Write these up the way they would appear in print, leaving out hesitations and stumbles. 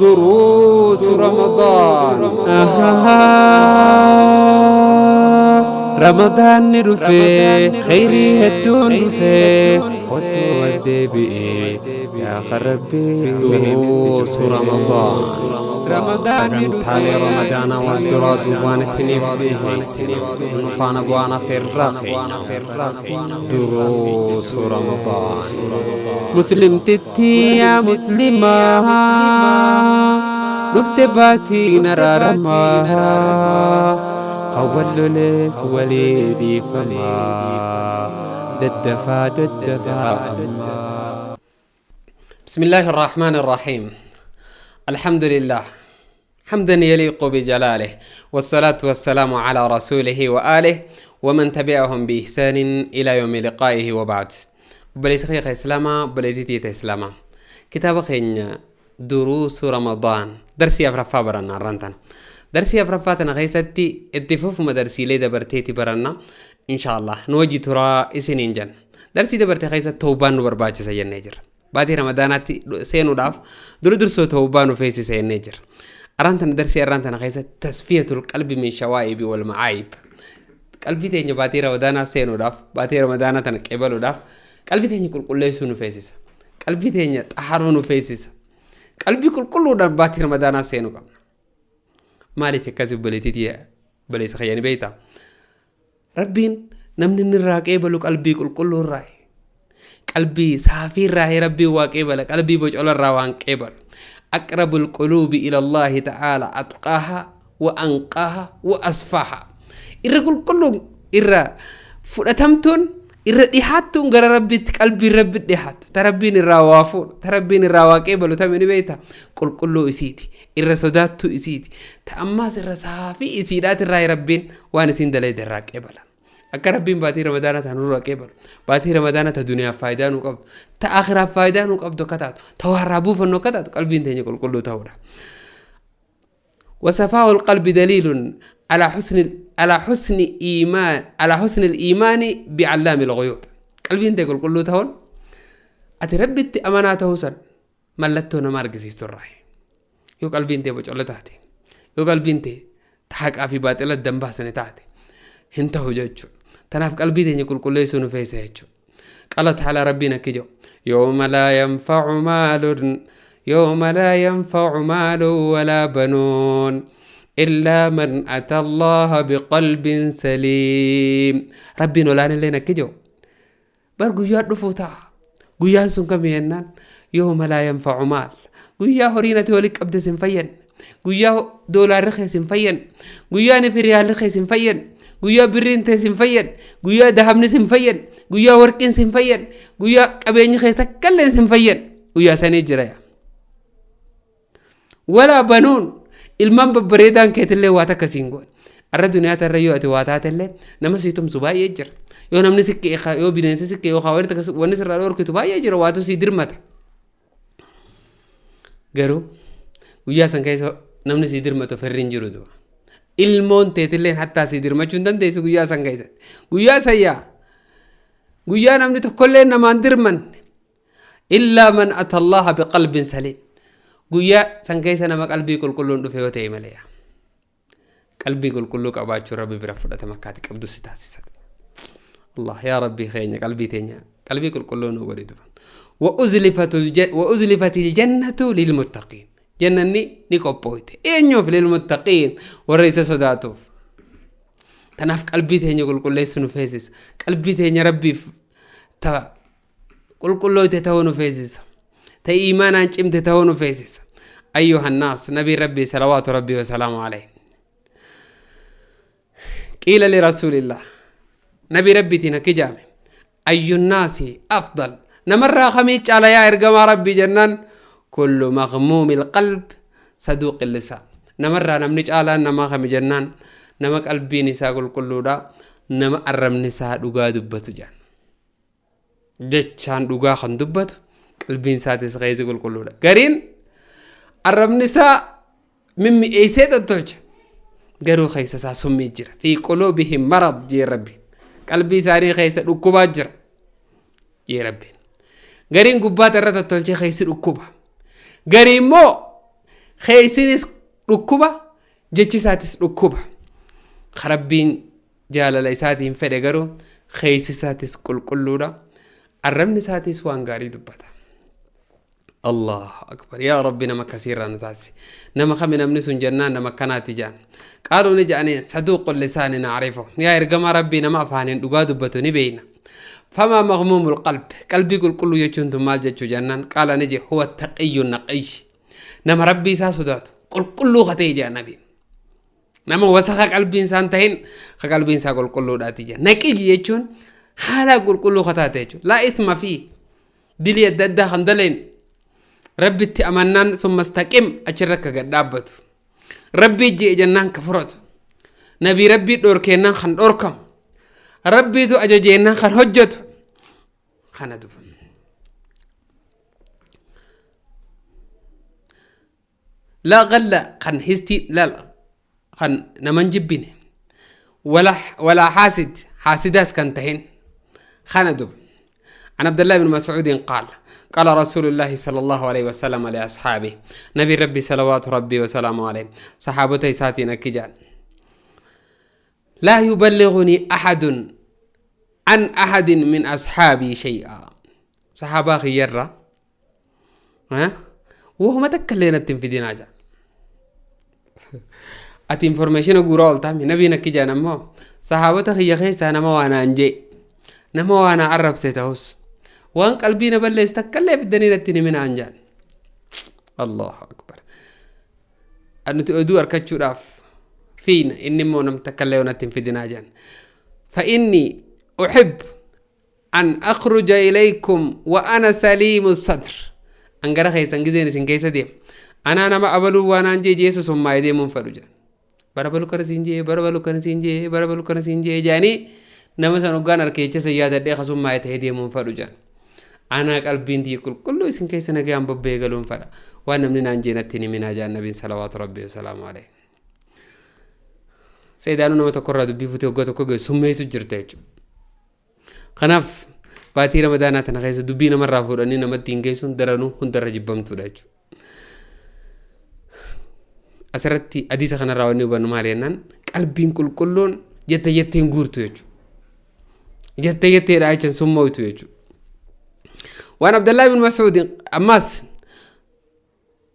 دروس رمضان. Ramadaan ni dhufee, khayrii hedduun dhufee, kottuu as deebi'ee yaa Rabbii. دروس رمضان. Ramadaan ni Sagantaalee dhufee Ramadaanaa wal duraa duubaan isiniif dhiheessina. Nu faana bu'aan afeerraa keenya. Duruusu Ramadaan. Muslimtittii yaa muslimaa, dhufte baatiin araaramaa, kan wal lolees walii dhiifamaa, daddafaa daddafaa ammaa. بسم الله الرحمن الرحيم. الحمد لله حمدا يليق بجلاله، والصلاة والسلام على رسوله وآله ومن تبعهم بإحسان إلى يوم لقائه، وبعد. بليس خيخ إسلاما بليتي إسلاما، كتاب خينيا دروس رمضان، درسي أفرفا برنا رانتان. درسي أفرفا تنغيستي اتفوف مدرسي لي دبرتيتي برنا إن شاء الله نوجي ترى إسنين جن. درسي دبرتي خيسة توبان وبرباچ سيجن جر. Baatii Ramadaanaatti seenuudhaaf dura dursoo tawbaa nu feesisa jennee jira. Arraan tana darsii arraan tana keessatti tasfiyatul qalbi min shawaa'ibi wal macaayib. Qalbii teenya baatii Ramadaanaa seenuudhaaf, baatii Ramadaanaa tana qeebaluudhaaf, qalbii teenya qulqulleessuu nu feesisa. Qalbii teenya xaharuu nu feesisa. Qalbii qulqulluudhaan baatii Ramadaanaa seenuu qabna. Maaliif akkasii obboleettiitii obboleessa kayyanii beektaa? Rabbiin namni inni irraa qeebalu qalbii qulqulluu irraa, qalbii saafii irraa Rabbiin waa qeebala, qalbii bocola irraa waan qeebalu. أقرب القلوب إلى الله تعالى أتقاها وأنقاها وأصفاها. Irra qulqulluun, irra fudhatamtuun, irra dhihaattuun gara Rabbiitti, qalbiin Rabbi dhihaattu, ta Rabbiin irraa waa fuudhu, ta Rabbiin irraa waa qeebalu tami ni beekta? Qulqulluu isiiti, irra sodaattuu isiiti, ta ammaas irra saafii isiidhaati irraa Rabbiin waan isiin dalayde irraa qeebala. Akka Rabbiin baatii Ramadaanaa ta nurraa qeebalu, baatii Ramadaanaa ta duniyaaf faayidaa nu qabdu, ta akhiraaf faayidaa nu qabdu akka taatu, ta waarraa buufannu akka taatu, qalbiin teenya qulqulluu ta'uudha. وصفاء القلب دليل على حسن إيمان، على حسن الإيمان بعلام الغيوب. قلبي انت قل تهون أتي ربي أماناته سن ملتو نما argisiistu irraa. Yoo qalbiin tee bocolla taate, yoo qalbiin tee haqaa fi baaxila addan baasane taate, hin ta'u jechuudha. Tanaaf qalbii teenya qulqulleessuu nu feesa jechuudha. قال تعالى, rabbiin akki jedhu: يوم لا ينفع مال يوم لا ينفع مال ولا بنون إلا من أتى الله بقلب سليم. Rabbiin olaan illee akki jedhu bar, guyyaa dhufuu ta'a. Guyyaan sun kamii jennaan, يوم لا ينفع مال, guyyaa horiin ati walitti qabde sin fayyanne, guyyaa doolaarri kee sin fayyanne, guyyaa nifiriyaalli kee sin fayyanne, guyyaa birriin tee sin fayyanne, guyyaa dahabni sin fayyanne, guyyaa warqiin sin fayyanne, guyyaa qabeenyi kee takkalleen sin fayyanne, guyyaa sanii jira. Yaa ولا بنون, ilmaan babbareedaan keetillee waa takka siin goone. Arra duniyaa tarra yoo ati waa taatellee nama sii tumsu baay'ee jira. Yoo namni sikkee, yoo bineensi sikkee, yoo wanni takka wanni sirraa dhorkitu baay'ee jira, waatu sii dirmata. Garuu guyyaa san keessa namni sii dirmatu firri hin jiru du'a. Ilmoon teetilleen hattaa sii dirmachuu hin dandeessu guyyaa san keessatti. Guyyaa san yaa guyyaa namni tokkollee namaan dirmanne, إلا من أتى الله بقلب سليم. Guyyaa san keessa nama qalbii qulqulluun dhufe yoo ta'e malee. Qalbii qulqulluu qabaachuu Rabbi bira fudhatama akkaati qabdu si taasisa. Allah yaa Rabbii keenya, qalbii teenya qalbii qulqulluu nu godhi duba. وأزلفت الجنة للمتقين. Jannanni ni qophooyte. Eenyuuf? للمتقين, warra isa sodaatuuf. Tanaaf qalbii teenya qulqulleessuu nu feesisa. Qalbii teenya Rabbiif ta qulqullooyte ta'uu nu feesisa. Ta iimaanaan cimte ta'uu nu feesisa. أيها الناس, نبي ربي صلوات ربي وسلامه عليه, قيل لرسول الله, نبي ربي تنكجام, أي الناس أفضل, namarraa kamii caala yaa ergamaa Rabbii jennaan, كل مغموم القلب صدوق اللسان. Namarraa namni caalaan namaa kami jennaan, nama qalbiin isaa qulqulluudha, nama arrabni isaa dhugaa dubbatu jedhan. Jechaan dhugaa kan dubbatu, qalbiin isaatis keessa qulqulluudha. Gariin arrabni isaa mimmi'eessee tottolcha, garuu keessa isaa summii jira. في قلوبهم مرض jee Rabbiin, qalbii isaanii keessa dhukkubaa jira jee Rabbiin. Gariin gubbaata irra tottolchee keessi dhukkuba. Garii immoo Keeysinis dhukkuba, jechi isaatis dhukkuba. Rabbiin jaalala isaatiin fedhe garuu keeysi isaatis qulqulluudha. Arrabni isaatis waan gaarii dubbata. Allahu akbar, yaa Rabbi, nama akkasiirraa nu taasi. Nama kami namni sun jennaan, nama akkanaati jedhan. Qaaluu, ni jedhanii, saduuqu lisaani nacrifu, yaa ergamaa Rabbii, nama afaaniin dhugaa dubbatu ni beeyna. Famaa maghmuumul qalb, qalbii qulqulluu jechuun tun maal jechuu jennaan, qaala, ni je, huwa taqiyyu naqiyy, nama Rabbii isaa sodaatu qulqulluu katee jedha nabiin. Nama wasaka qalbiin isaan tahin, ka qalbiin isaa qulqulluudhaati jedha. Naqiyyi jechuun haala qulqulluu kataate jechuudha. Laa ithma fi dilii adda addaa kan daleen, Rabbitti amannaan summa istaqim achirra akka gad dhaabbatu, Rabbii ji'e jennaan ka furatu, nabii Rabbii dhorkeennaan kan dhorkamu, Rabbiitu ajajeennaan kan hojjetu kana duba. Laa galla, kan histii laal, kan naman jibbine, walaa xaasid, xaasidaas kan tahin kana duba. عن عبد الله بن مسعود قال: قال رسول الله صلى الله عليه وسلم لأصحابه، نبي ربي صلوات ربي وسلامه عليه صحابته ساتين أكجان: لا يبلغني أحد عن أحد من أصحابي شيئا. صحابة خيرة ها وهو ما تكلنا التنفيذين عجا ati information guuraa ooltaami. Nabiin akki jedhan ammoo, sahaabota kiyya keessaa nama waan aan jee, nama waan arrabse ta'us, waan qalbii na balleessu takkallee fiddanii natti himin aan jedhan. Allahu akbar! Nuti oduu argachuudhaaf fiina, inni immoo nam takkallee natti hin fidinaa jedhan. فإني أحب أن أخرج إليكم وأنا سليم الصدر. An gara keessan gizeen isin keessa deem, anaa nama abaluu waan aan jee jeesu summaa'ee deemuun fedhu jedhan. Bara balu kana siin jee, bara balu kana siin jee, bara balu kana siin jee jedhanii nama san hoggaan harkeecha san yaadadhee kasummaa'ee ta'ee deemuun fedhu jedhan. Anaa qalbiin tiyya qulqulluu isin keessa nagayaan bobba'ee galuun fedha, waan namni naan jee natti hin himinaa jedhan nabiin salawaatu Rabbii wasalaamu alayhi. Seedaanuu nama tokkorraa dubbii futee waggaa tokko geessu summeessu jirta jechuudha. Kanaaf baatii Ramadaanaa tana keessa dubbii namarraa fuudhanii namatti hin geessuun daranuu hundarra jibbamtuudha jechuudha. Asirratti hadiisa kanarraa wanni hubannu maali jennaan, qalbiin qulqulluun jette jetteen guurtu jechuudha. Jette jetteedha jechaan summooytu jechuudha. وعن عبد الله بن مسعود أماس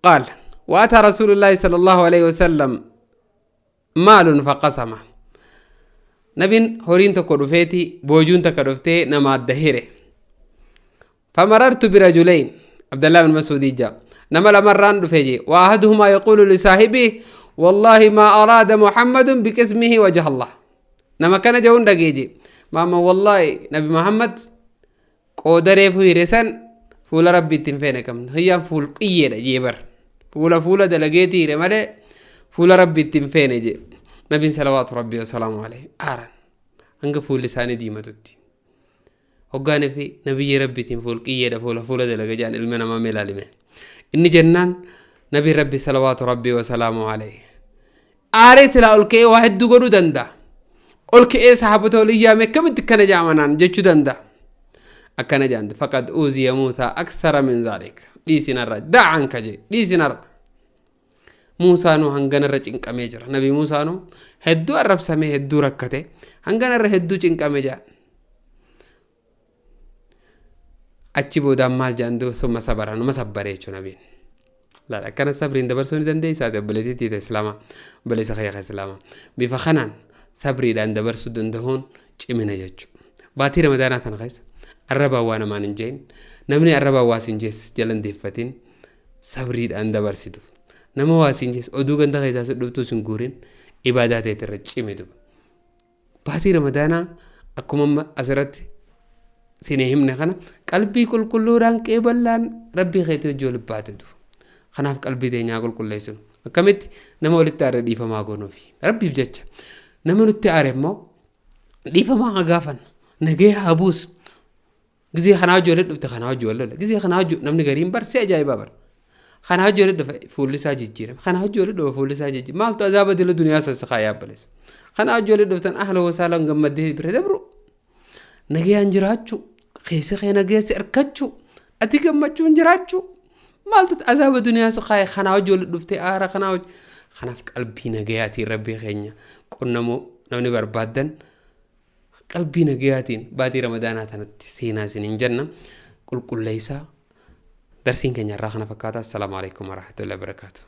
قال: وأتى رسول الله صلى الله عليه وسلم مال فقسمه. نبين هورين tokko dhufeeti, boojuun takka dhuftee nama adda hire. فمررت برجلين، عبد الله بن مسعود جاء، nama lamarraan dhufe jee. وأحدهما يقول لصاحبه: والله ما أراد محمد بقسمه وجه الله. Nama kana ja'uun dhageeje maama, wallahi Nabi Muhammad qooda reefu hire san fuula Rabbiitti hin feene qabna, hiyyaan fuul qiyyeedha jee bar, fuula fuula dalageeti hire malee fuula Rabbiitti hin feene jee. Nabiin salawaatu Rabbii wasalaamu alayhi aaran hanga fuulli isaanii diimatutti. Hoggaanii fi nabiyyi Rabbiitiin fuul qiyyeedha, fuula fuula dalaga jedhan, ilma namaa mee ilaalime inni jennaan, nabiin Rabbi salawaatu Rabbii wasalaamu alayhi aaree silaa ol ka'ee waa hedduu godhuu danda'a. Ol ka'ee sahaabota ol iyyaame, akkamitti akkana jaamanaan jechuu danda'a. Akkana jedhan: faqad uuziya Muusaa aksara min zaalik, dhiisinarra da'an kaje, dhiisinarra, Muusaanuu hanganarra cinqamee jira. Nabi Muusaanuu hedduu arrabsamee, hedduu rakkate, hanganarra hedduu cinqamee jira. Achi boodaan maal jedhan duuba? Summa sabara, numa sabbaree jechuun nabiin. Laal, akkana sabriin dabarsuu ni dandeessaa, obboleettii tiita Islaamaa, obboleessa kiyya Islaamaa? Bifa kanaan sabriidhaan dabarsuu danda'uun cimina jechuudha. Baatii Ramadaanaa tana keessa arrabaan waa namaan hin jeen, namni arrabaan waa siin jees jalan deeffatin, sabriidhaan dabarsitu. Nama waa siin jees, oduu ganda keessaa si dhuftuu sin guurin, ibaadaa ta'e irra cimitu. Baatii Ramadaanaa akkuma amma asirratti sinii himne kana qalbii qulqulluudhaan qeeballaan Rabbii keetii hojii walitti baatetu. Kanaaf qalbii teenyaa qulqulleessinu. Akkamitti? Nama walitti aare dhiifamaa goonuufi. Rabbiif jecha. Nama nutti aare immoo dhiifamaa haa gaafannu. Nagee haa buusu. Gizee kanaa hojii walitti dhufte, kanaa hojii wal lola. Gizee kanaa hojii namni gariin bar si ajaa'ibaa bar. Kanaa hojii walitti dhufe fuulli isaa jijjiirame. Kanaa hojii walitti dhufe fuulli isaa jijjiirame. Maaltu azaaba dila duniyaa sassakaa yaabbaleessa? Kanaa hojii walitti dhuftan ahla wasaalan gammaddee bira dabru. Nagayaan jiraachuu, keessa kee nagaya si arkachuu, ati gammachuun jiraachuu. Maaltu azaaba duniyaa si kaaye kanaa wajji walitti dhuftee aara kanaa wajji. Kanaaf qalbii nagayaatiin Rabbii keenya qunnamuu namni barbaaddan qalbii nagayaatiin baatii Ramadaanaa tanatti seenaa isiniin jenna. Qulqulleessaa. Darsiin keenya irraa kana fakkaata. Assalaamu alaikum warahmatullahi wabarakaatu.